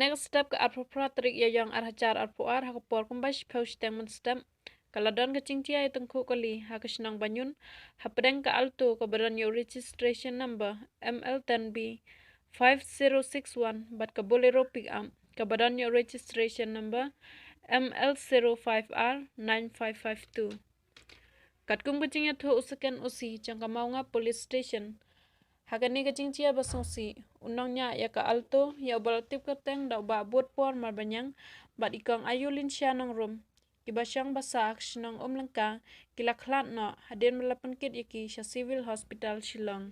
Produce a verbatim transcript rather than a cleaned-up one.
Ka step ka arphew phra tarik Ïaiong ar hajar arphew ar ha ka por kumba shiphew shiteng mynstep, ka la don ka jingjia ïatyngkhuh kali ha ka shnong Banyun hapdeng ka Alto kaba don ïa u registration number M L ten B five zero six one bad ka Bolero pickup kaba don ïa u registration number M L zero five R nine five five two. Katkum ka jingïathuh u Second O C jong ka Mawnga Police Station, ha kane ka jingjia ba sngewsih, u nongñiah ïa ka Alto, ïa uba la tip kyrteng da u Bah Butpor Marbaniang bad i Kong Ayulinsha Nongrum, kiba shong basa ha ka shnong Umlyngka, ki la khlad noh hadien ba la pynkit ïa ki sha Civil Hospital Shillong.